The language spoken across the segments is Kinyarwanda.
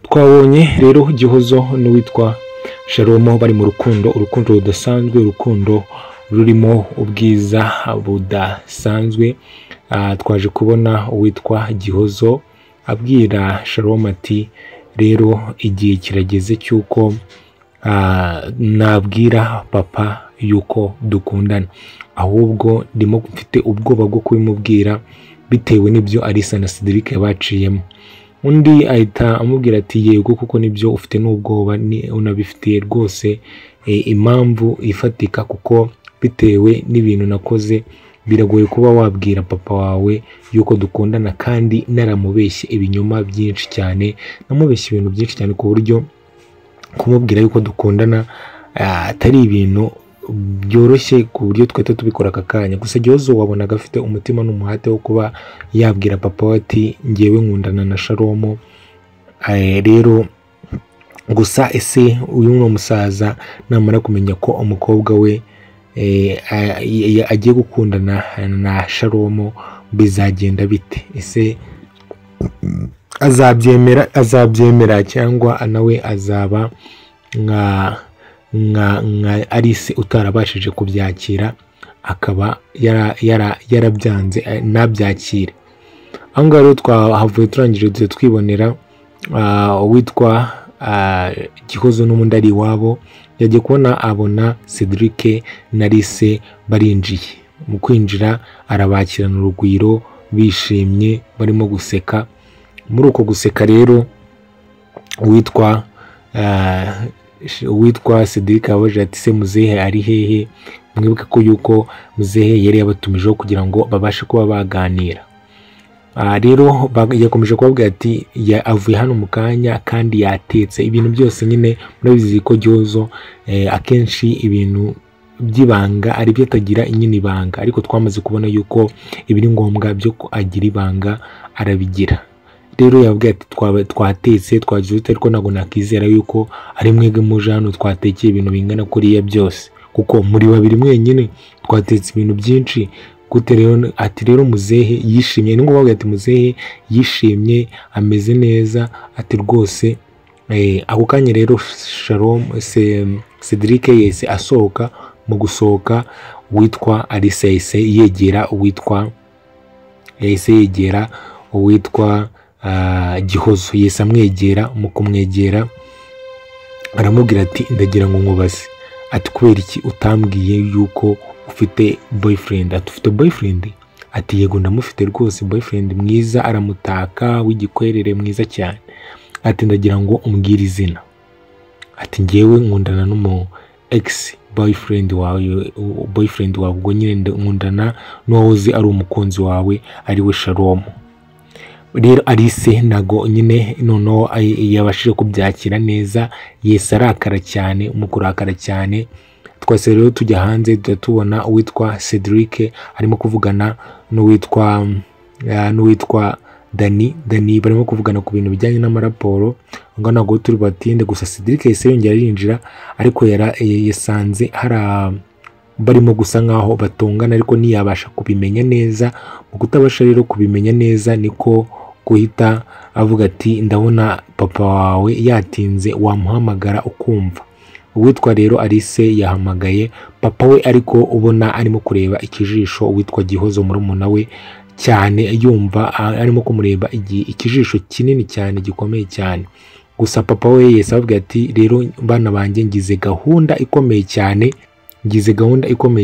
Twabonye rero Gihozo n'uwitwa Shalomo bari mu rukundo, urukundo rudasanzwe, urukundo rurimo ubwiza budasanzwe. Twaje kubona uwitwa Gihozo abwira Shalomo ati rero igihe kirageze cy'uko nabwira papa yuko dukundana, ahubwo ndimo mfite ubwoba bwo kubimubwira bitewe n'ibyo Alice na Cedric baciyemo. Undi ahita amubwira ati yego kuko nibyo ufite n'ubwoba unabifitiye rwose impamvu ifatika, kuko bitewe n'ibintu nakoze biragoye kuba wabwira papa wawe yuko dukundana kandi naramubeshye ibinyoma byinshi cyane, namubeshye ibintu byinshi cyane ku buryo kumubwira yuko dukundana atari ibintu byoroshye ku buryo twahita tubikora aka kanya. Gusa Gihozo wabonaga afite umutima n'umuhate wo kuba yabwira papa we ati ngewe nkundana na Shalomo. Rero gusa ese uyu ni umusaza namara kumenya ko umukobwa we agiye gukundana na Shalomo bizagenda bite? Ese azabyemera cyangwa nawe azaba nka Alice utarabashije kubyakira akaba yarabyanze nabyakire? Aho ngaho rero twahavuye turangije duhita twibonera uwitwa Gihozo n'ubundi ari iwabo, yagiye kubona abona Cedric na Alice barinjiye. Mu kwinjira arabakirana urugwiro bishimye barimo guseka. Muri uko guseka rero uwitwa Cedric abajije ati se muzehe ari hehe? Mwibuke ko yuko muzehe yari yabatumijeho kugira ngo babashe kuba baganira. Rero yakomeje kubabwira ati avuye hano mu kanya kandi yatetse ibintu byose. Nyine murabizi ko Gihozo akenshi ibintu by'ibanga ari byo atagira nyine ibanga, ariko twamaze kubona yuko ibiri ngombwa byo ko agira ibanga arabigira. Rero yababwiye ati twatetse twagize ute, ariko ntabwo nakizera yuko ari mwebwe muje hano twatekeye ibintu bingana kuriya byose, kuko muri babiri mwenyine twatetse ibintu byinshi gute? Rero ati rero muzehe yishimye, ni ngombwa ati muzehe yishimye ameze neza, ati rwose. Ako kanya rero Shalom Cedric yese asohoka. Mu gusohoka uwitwa Alice yahise yegera uwitwa Gihozo, yahise amwegera. Mu kumwegera aramubwira ati ndagira ngo nkubaze, ati kubera iki utambwiye yuko ufite boyfriend? Ati ufite boyfriend? Ati yego ndamufite rwose, boyfriend mwiza, aramutaka w'igikwerere mwiza cyane. Ati ndagira ngo umbwire izina. Ati ngewe nkundana n'umu ex boyfriend wawe, ubwo nyine nkundana n'uwahoze ari umukunzi wawe ari we Shalomo. Rero Alice ntago nyine noneho yabashije kubyakira neza, yese arakara cyane. Mu kurakara cyane twese rero tujya hanze tubona uwitwa Cedric arimo kuvugana n'uwitwa Dani barimo kuvugana ku bintu bijyanye n'amaraporo, ngo ntabwo turi batinde. Gusa Cedric yahise yongera arinjira, ariko yasanze hari barimo gusa nkaho batongana, ariko ntiyabasha kubimenya neza. Mu kutabasha rero kubimenya neza niko guhita avuga ati ndabona papa wawe yatinze, wamuhamagara ukumva. Uwitwa rero Alice yahamagaye papa we, ariko ubona arimo kureba ikijisho uwitwa Gihozo murumuna we cyane, yumva arimo kumureba ikijisho kinini cyane gikomeye cyane. Gusa papa we yese ababwira ati rero bana banjye ngize gahunda ikomeye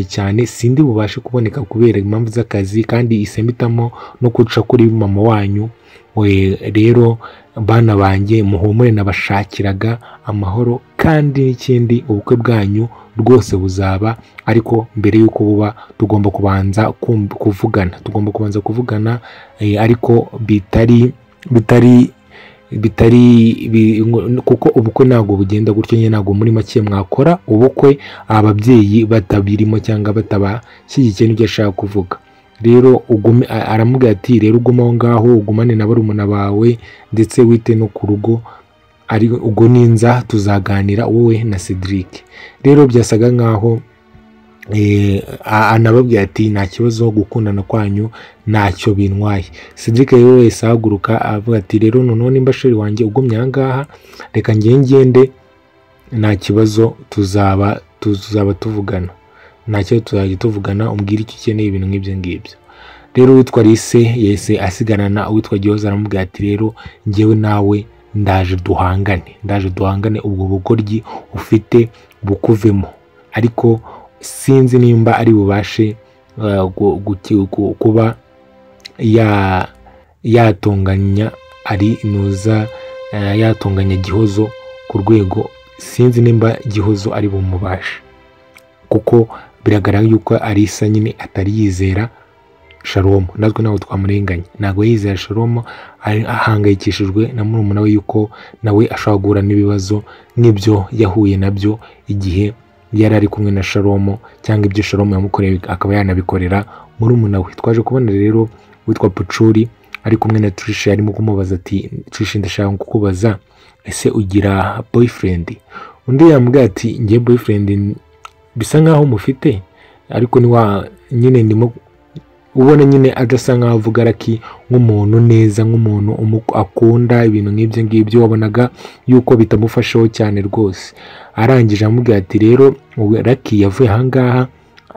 cyane, sindi bubashe kuboneka kubera impamvu z'akazi, kandi isemitamo no kuca kuri mama wanyu. We rero bana banjye muhumure, nabashakiraga amahoro, kandi n'ikindi ubukwe bwanyu rwose buzaba, ariko mbere yuko buba tugomba kubanza kuvugana, ariko bitari kuko ubukwe ntabwo bugenda gutyo nyine, ntabwo muri make mwakora ubukwe ababyeyi batabirimo cyangwa batabashyigikiye n'ibyo ashaka kuvuga. Rero ugume, aramubwira ati rero ugume aho ngaho, ugumane na barumuna bawe ndetse wite no ku rugo, ari ubwo ninza tuzaganira wowe na Cedric. Rero byasaga nkaho Anababwira ati nta kibazo, gukundana kwanyu ntacyo bintwaye. Cedric rero wese ahaguruka avuga ati rero noneho nimba chéri wanjye ugumye aha ngaha, reka ngende, nta kibazo, tuzaba tuvugana, nta kibazo, tuzajya tuvugana, umbwire icyo ukeneye, ibintu nk'ibyo ngibyo. Rero uwitwa Alice yahise asigarana uwitwa Gihozo, aramubwira ati rero njyewe nawe ndaje duhangane, ndaje duhangane, ubwo bugoryi ufite bukuvemo. Ariko sinzi nimba ari bubashe kuba yatunganya ari nuza, yatunganya Gihozo ku rwego, sinzi nimba Gihozo ari bumubashe, kuko biragaragara yuko Alisa nyine atari yizera Shalom. Natwe ntabwo twamurenganya, ntabwo yizera Shalom, ahangayikishijwe na murumuna we yuko nawe ashobora guhura n'ibibazo nk'ibyo yahuye nabyo igihe yari ari kumwe na Shalom, cyangwa ibyo Shalom yamukoreye akaba yanabikorera murumuna we. Twaje kubona rero witwa Pucuri ari kumwe na Trisha, arimo kumubaza ati Trisha, ndashaka kukubaza, ese ugira boyfriend? Undi yamubwiye ati ngiye boyfriend bisa nkaho mufite, ariko ni wa nyine ndimo ubona nyine adasa nkaho avuga Lucky nk'umuntu neza, nk'umuntu akunda, ibintu nk'ibyo ngibyo, wabonaga yuko bitamufasheho cyane rwose. Arangije amubwira ati rero Lucky yavuye aha ngaha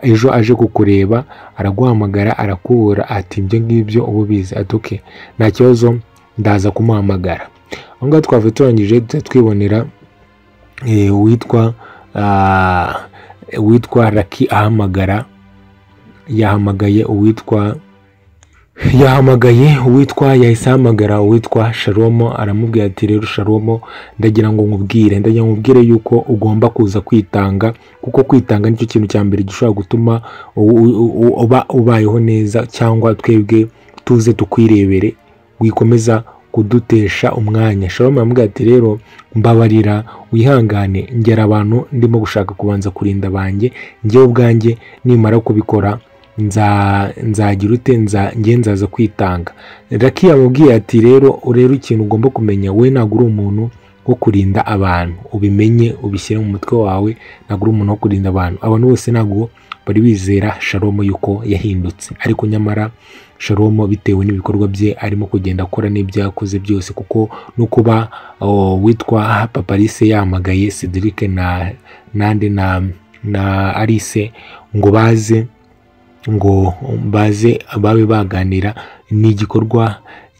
ejo aje kukureba, araguhamagara arakubura, ati ibyo ngibyo uba ubizi, ati okay nta kibazo ndaza kumuhamagara. Aho ngaho twavuye turangije twibonera uwitwa Lucky ahamagara, yahamagaye uwitwa, yahamagaye uwitwa, yahise ahamagara uwitwa Shalom, aramubwira ati rero Shalom, ndagira ngo nkubwire, ndagira ngo nkubwire yuko ugomba kuza kwitanga, kuko kwitanga nicyo kintu cya mbere gishobora gutuma uba ubayeho neza, cyangwa twebwe tuze tukwirebere, wikomeza kudutesha umwanya. Shalom aramubwira ati rero mbabarira wihangane, ngera abantu ndimo gushaka kubanza kurinda banjye, njyewe ubwanjye nimara kubikora nzagira ute, nge nzaza kwitanga. Lucky yamubwiye ati rero ikintu ugomba kumenya, we ntabwo uri umuntu wo kurinda abantu, ubimenye ubishyire mu mutwe wawe, ntabwo uri umuntu wo kurinda abantu. Abantu bose ntabwo bari bizera Shalom yuko yahindutse, ariko nyamara Shalom bitewe n'ibikorwa bye arimo kugenda akora n'ibyo yakoze byose, kuko no kuba witwa Papa Alice yahamagaye Cedric na nande na Alice ngo baze, ngo baze babe baganira, ni igikorwa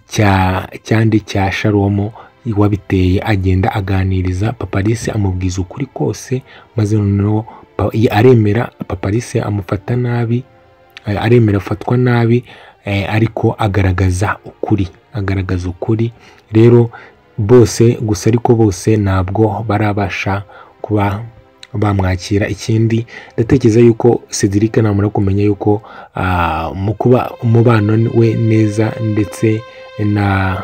cya cyandi cya Shalom wabiteye, agenda aganiriza Papa Alice amubwiza ukuri kose, maze noneho aremera. Papa Alice amufata nabi, aremera afatwa nabi, ariko agaragaza ukuri, agaragaza ukuri. Rero bose gusa, ariko bose ntabwo barabasha kuba bamwakira. Ikindi ndatekereza yuko Cedric namara kumenya yuko mu kuba umubano we neza ndetse na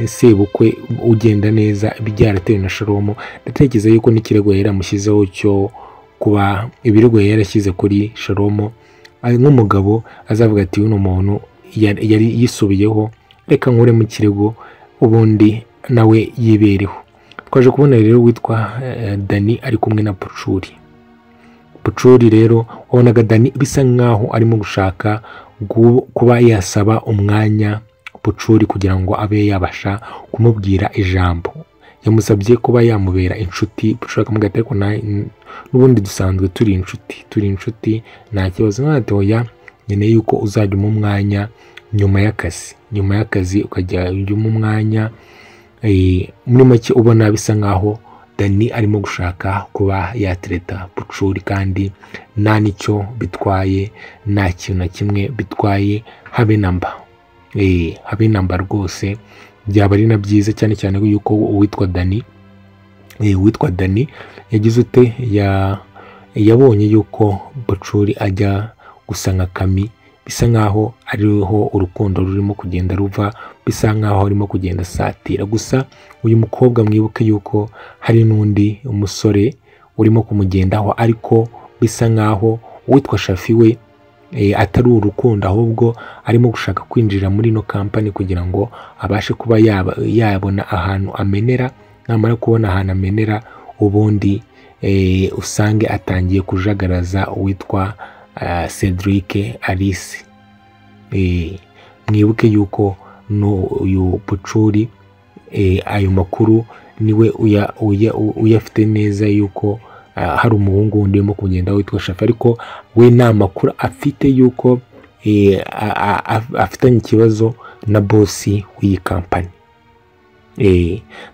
sebukwe ugenda neza byaratewe na Shalom, ndatekereza yuko n'ikirego yari yaramushyizeho cyo kuba ibirego yari yarashyize kuri Shalom nk'umugabo azavuga ati uno muntu yari yisubiyeho, reka nkure mu kirego ubundi nawe yibereho. Twaje kubona rero witwa Dani ari kumwe na Pucuri. Pucuri rero wabonaga Dani bisa nkaho arimo gushaka kuba yasaba umwanya Pucuri kugira ngo abe yabasha kumubwira ijambo. Yamusabye kuba yamubera inshuti, Pucuri akamubwira ati ariko n'ubundi dusanzwe turi inshuti, turi inshuti nta kibazo. Ati oya, nkeneye yuko uzajya umpa umwanya nyuma y'akazi, nyuma y'akazi ukajya umpa umwanya. Muri make ubona bisa nkaho Dani arimo gushaka kuba yatereta Pucuri, kandi nta nicyo bitwaye, nta kintu na kimwe bitwaye, habe namba, habe namba rwose. Byaba ari na byiza cyane cyane yuko uwitwa Dani, uwitwa Dani yagize ute, yabonye yuko Pucuri ajya gusa nka Kami, bisa nkaho ariho urukundo rurimo kugenda ruva, bisa nkaho arimo kugenda asatira. Gusa uyu mukobwa mwibuke yuko hari n'undi umusore urimo kumugendaho, ariko bisa nkaho uwitwa Shafi we atari urukundo, ahubwo arimo gushaka kwinjira muri ino company kugira ngo abashe kuba yabona ahantu amenera. Namara kubona ahantu amenera, ubundi usange atangiye kujagaraza uwitwa Cedric Alice. Mwibuke yuko uyu Pucuri ayo makuru niwe uyafite neza yuko hari umuhungu wundi urimo kugenda witwa Shafi, ariko we nta makuru afite yuko afitanye ikibazo na bosi w'iyi kampani.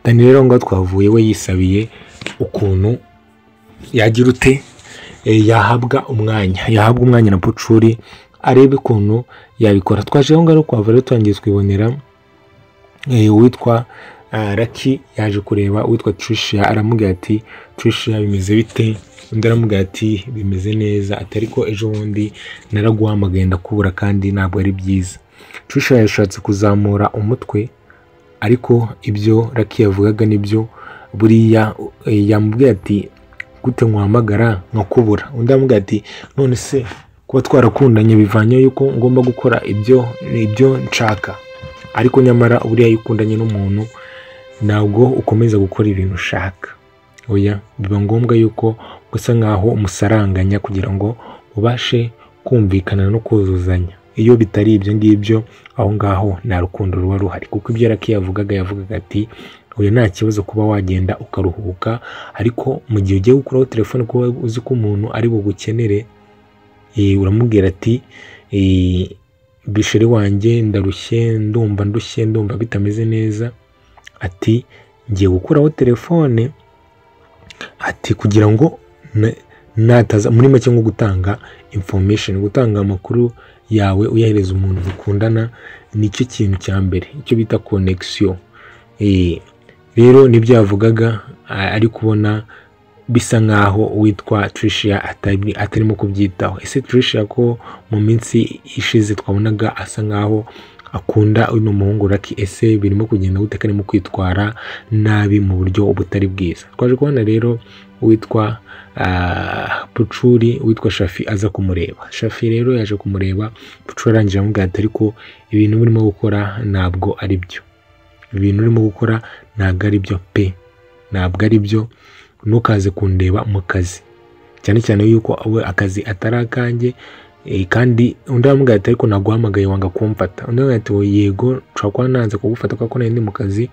Dani rero ngo twavuye we yisabiye ukuntu yagira ute yahabwa umwanya na Pucuri arebe ukuntu yabikora. Twaje aho ngaho kwava rero turangiye twibonera uwitwa Lucky yaje kureba uwitwa Tricia, aramubwira ati Tricia bimeze bite? Undi aramubwira ati bimeze neza, ati ariko ejo bundi naraguhamagaye ndakubura kandi ntabwo ari byiza. Tricia yashatse kuzamura umutwe, ariko ibyo Lucky yavugaga nibyo, buriya yamubwiye ati gute nkuhamagara nkakubura? Undi aramubwira ati none se kuba twarakundanye bivanye yuko ngomba gukora ibyo nshaka, ariko nyamara buriya iyo ukundanye n'umuntu ntabwo ukomeza gukora ibintu ushaka, oya biba ngombwa yuko usa nkaho umusaranganya kugira ngo ubashe kumvikana no kuzuzanya. Iyo bitari ibyo ngibyo aho ngaho nta rukundo ruba ruhari, kuko ibyo Lucky yavugaga ati oya nta kibazo kuba wagenda ukaruhuka, ariko mu gihe ugiye gukuraho telefone kuba uzi ko umuntu ari bugukenere, uramubwira ati bisheri wanjye ndarushye, ndumva ndushye, ndumva bitameze neza, ati ngiye gukuraho telefone, ati kugira ngo nataza, muri make nko gutanga information, gutanga amakuru yawe uyahereza umuntu mukundana, nicyo kintu cya mbere, icyo bita connection. Rero nibyo yavugaga, ari kubona bisa nkaho uwitwa Tricia atarimo kubyitaho. Ese Tricia ko mu minsi ishize twabonaga asa nkaho akunda uno muhungu Lucky, ese birimo kugenda gute ko arimo kwitwara nabi mu buryo butari bwiza? Twaje kubona rero uwitwa Pucuri, uwitwa Shafi aza kumureba. Shafi rero yaje kumureba, Pucuri arangije amubwira ati ariko ibintu urimo gukora ntabwo ari byo, ibintu urimo gukora ntabwo ari byo pe, ntabwo ari byo, ntukaze kundeba mu kazi, cyane cyane yuko we akazi atari akanjye. Kandi undi aramubwira ati ariko naguhamagaye wanga kumfata. Undi aramubwira ati yego nshobora kuba nanze kugufata kuko nari ndi mu kazi,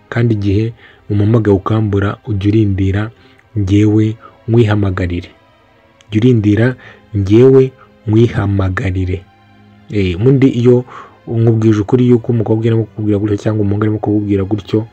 kandi igihe umpamagaye ukambura ujya urindira njyewe nkwihamagarire, jya urindira njyewe nkwihamagarire. Undi iyo nkubwije ukuri yuko umukobwa arimo kukubwira gutyo cyangwa umuhungu arimo kukubwira gutyo,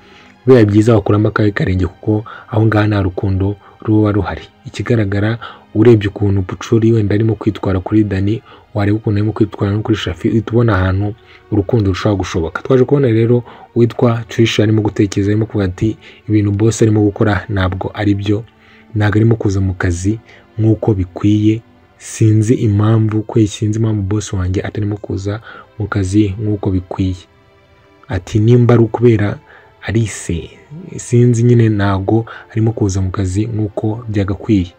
biba byiza wakuramo akawe karenge, kuko aho ngaho nta rukundo ruba ruhari. Ikigaragara urebye ukuntu Pucuri wenda arimo kwitwara kuri Dani, wareba ukuntu arimo kwitwara no kuri Shafi, uhita ubona ahantu urukundo rushobora gushoboka. Twaje kubona rero uwitwa Tricia arimo gutekereza, arimo kuvuga ati ibintu boss arimo gukora ntabwo ari byo, ntabwo arimo kuza mu kazi nk'uko bikwiye, sinzi impamvu kwe, sinzi impamvu boss wanjye atarimo kuza mu kazi nk'uko bikwiye, ati nimba ari ukubera Alice sinzi nyine ntabwo arimo kuza mu kazi nk'uko byagakwiye.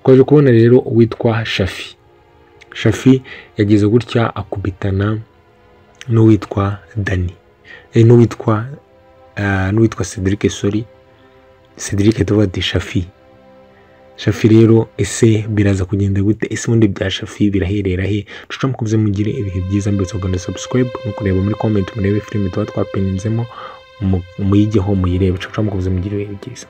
Twaje kubona rero uwitwa Shafi. Shafi yageze gutya akubitana n'uwitwa Dani, n'uwitwa Cedric, sorry Cedric, tuvuga ati Shafi. Shafi rero ese biraza kugenda gute? Ese ubundi bya Shafi biraherera he? Cuca mukomeze mugire ibihe byiza, mbese uganda subscribe no kureba muri comment murebe filime tuba twapeninzemo, muyigeho muyirebe. Cuca mukomeze mugire ibihe byiza.